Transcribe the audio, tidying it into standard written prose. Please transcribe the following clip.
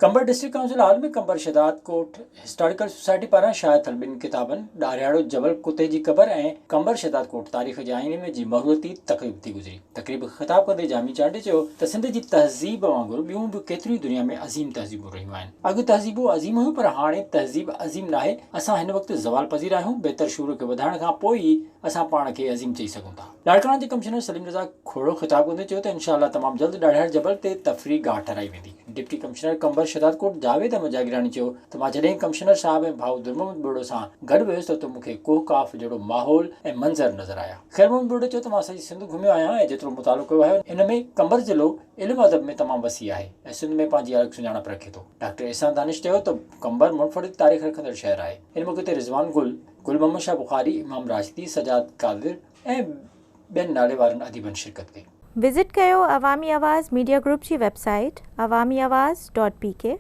Qambar district council hall ۾ Qambar Shahdadkot historical society پاران شايع ٿيل ٻن ڪتابن ڏارهياڙو جبل ڪتي جي قبر ۽ قمبر شهدادڪوٽ تاريخ جي آئيني ۾ جي مهورتي تقريب ٿي گذري. تقريب کي خطاب ڪندي جامي چانڊيي چيو ته سنڌ جي تهذيب وانگر ٻيون به ڪيتريون ئي دنيا ۾ عظيم تهذيبون رهيون آهن. اڳ تهذيبون عظيم هيون پر هاڻي تهذيب عظيم ناهي، اسان هن وقت زوال پذير آهيون، بهتر شعور کي وڌائڻ کان پوء ئي اسان پاڻ کي عظيم چئي سگهون ٿا. لاڙڪاڻي جي ڪمشنر سليم رضا کوڙو خطاب ڪندي چيو ته انشاء الله تمام جلد ڏاڙهيار جبل تي تفريح گاهه ٺهرائي ويندي. ڊپٽي ڪمشنر قمبر شهدادڪوٽ جاويد احمد جاگيراڻي چيو ته مان جڏهن ڪمشنر صاحب ۽ ڀائو درمحمد ٻرڙو سان گڏ ويس ته اتي مون کي ڪوهه قاف جهڙو ماحول ۽ منظر نظر آيا. خير محمد ٻرڙو چيو ته مان سڄي سنڌ گهميو آهيان ۽ جيترو مطالعو ڪيو آهي ان ۾ قمبر ضلعو علم ادب ۾ تمام وسيع آهي ۽ سنڌ ۾ پنهنجي الڳ سڃاڻپ رکي ٿو. ڊاڪٽر احسان دانش چيو ته قمبر منفرد تاريخ رکندڙ شهر آهي. ان موقعي تي رضوان گل، گل محمد شاهه بخاري، امام راشدي، سجاد قادر ۽ ٻين نالي وارن اديبن شرڪت ڪئي. وزٽ ڪيو عوامي آواز ميڊيا گروپ جي website Awami Awaz dot P K.